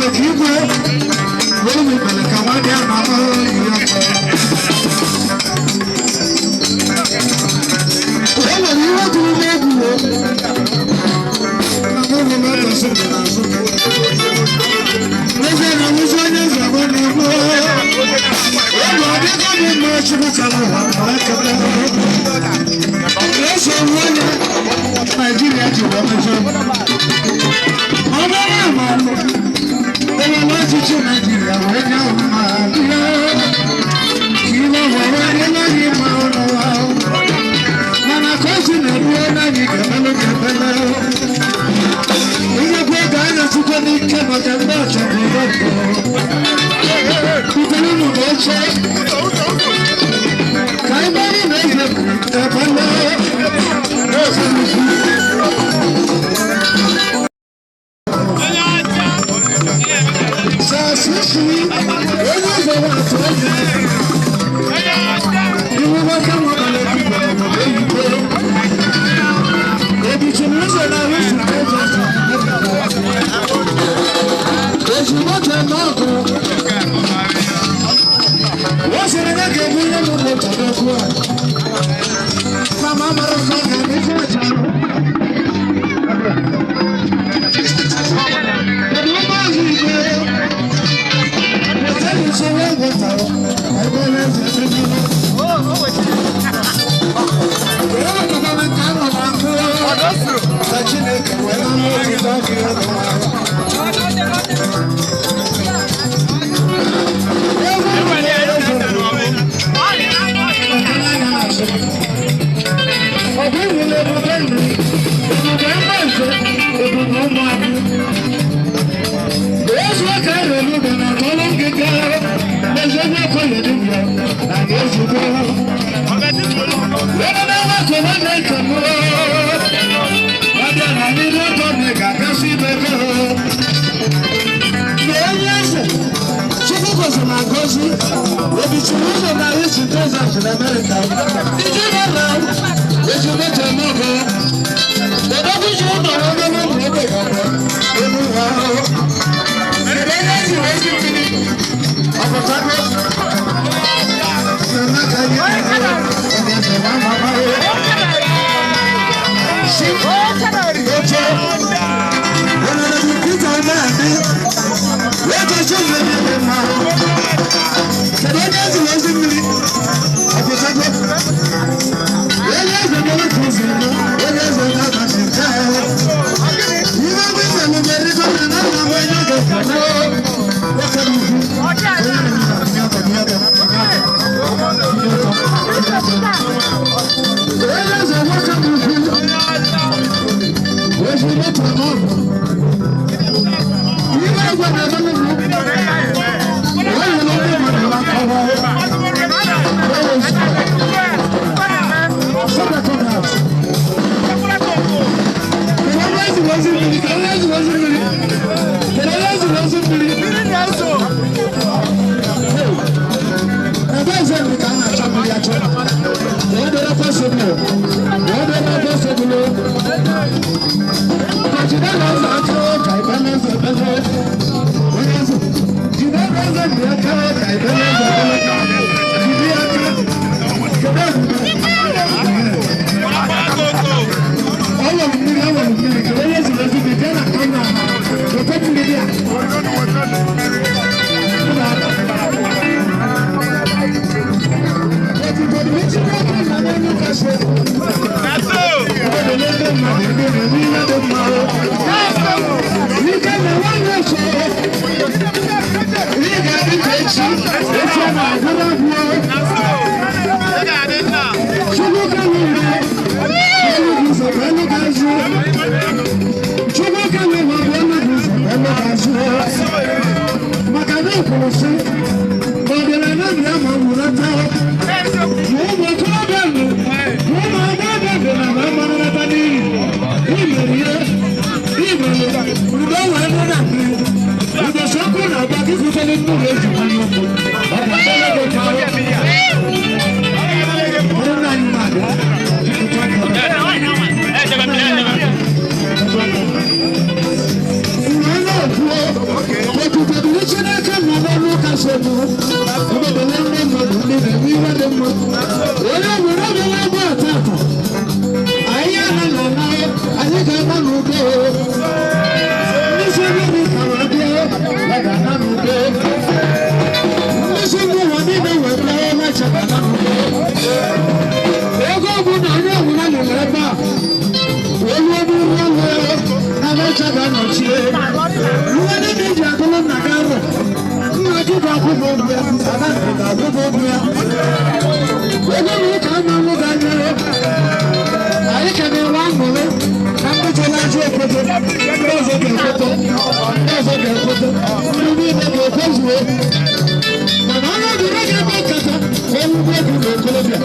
Ikpere ka igwe were m ikpere ka nwa bịa na iri ọkụ. E nwere ihe tụrụ m egwu na mụ hụrụ ọtọsị dị n'azụ. N'ezie na nwụzi onye eze nwe na-egbu egwu ọdịgo m mma. Chukwu kara ụwa ma ekele eso onye Naijiria ji wee mejọ. Ọ bụrụ ama enwere ọchịchị Naijiria wee nye mma ihe ka ihe were adịla gị mma n'ụwa, mana ka o si na-eruo na anyị ga-emele ga-emele ihe ego a na-esikwa n'ike maka ndị ọchọrọ butere unu oche ka anyị mara na eze ebele eze nnukwu. Sasisi onye ụzọ atụ onye iwu nwoke nwabalị ebigbo n'obodo oyibo ebichiri ụzọ na Houston, Texas. Ozugbo eme ọgụ wọ́n sịrị na ga-ebunye m moto n'okwu a mama mara nke ọ ga-eme ife ọcha. Kedu maazị igwe wetara usoro egwetara ebe eze ebe ewetara nke a nọ na nkụ ka Chineke wee nara otuto gị ọnụ. Ọ bụ iwule ebube nri, ebube mgbanze, ebube ụmụadị. Ezu aka erelu ube na atọlụ ngịga n'eziokwu okoye dibịa na ga-ezugbo. Ebe na-enwe nwanne nke m ọbịa na ndị ọtọ na ga-agasị ibe ebe na onye eze Chukwu gọziri agọzi ebichiri ụzọ na Houston, Texas na Amerịka. Ije na eji moto eme ọgọ. Odogwu ji ụlọ onye n'ụlọ ebe ga-abụ elu ụwa ahụ. Kedu onye ezi wee zi mmiri? Ọpụtago? Nna ka anyị onye eze na mama si oche onye Peter Omeadị wee gosi ụzọ niile mma. Kedu onye ezi wee zi mmiri? Ọpụtago? Onye eze mere ka ụzọ eme, onye eze na-abachi nke ahụ. Ihe bụ ime merigo na nna m onye ga-ekele nwoke m ukwu. Onye eze nwoke m ukwu. Ozi moto n'ọgụ. Ihe egwe na-eme n'ugwu. Onye na ndị mmadụ na-akọwa. Ebe eze nri ka a na-achọ mmiri achọ. Wee dere possible. Wee dere possible. Ka jide na eze aka ka ibe na eze ebele. Onye eze. Jide na eze mmiri aka ka ibe na eze ebele. Jide aka. Kedu ebube? Ọwọ mmiri, ọwọ mmiri. Kedu onye ziri ezi mmiri? Bịa na kọna. Weta mmiri bịa. Maka na ekwuru sị ọdịnala na ya ma nwụrata ma ụmụ okorobịa nụ ma ụmụ agbọghọbịa dị na ma amarụnata n'ihi imere ihe imere udo wee nụ na mmiri ụbọchị ọkụ na-agba ka ifufe mmiri eji nwanye ụkwụ ọ ga-akpọrọ gị ka bụrụ na anyị mmadụ. Obodo na ndị mmadụ ndị na-eme ihe dị mma. Onye obodo bịara ebe a tata, anyị anaghị ana, anyị ga-ana n'udo. Ndị si ebe dị ka wee bịa, ya ga-ana n'udo. Ndị si mba ụwa niile wee bịa, ọlacha ga-ana n'udo. Ego ọbụla onye ọbụla lụrụ ebe a, wee ruo n'ihu ọlụ ya, na ọlacha ga-anọchie. Ihe niile iji agụrụ nna gị arụ, nna gị ga-akwụ gị ụgwọ ya, ada gị ga-akwụ gị ụgwọ ya. Ego na ụka ama nrụ gị anya ya. Anyị ka na-enwe aṅụrị na ndị chọrọ ajọ obodo, ndị ọzọ ga-ekweta, ndị ọzọ ga-ekweta, ndị niile ga-ekwezuo. Mana onye ọbụla ga-eme nkata ka ọ wụgbuo gị n'okorobịa.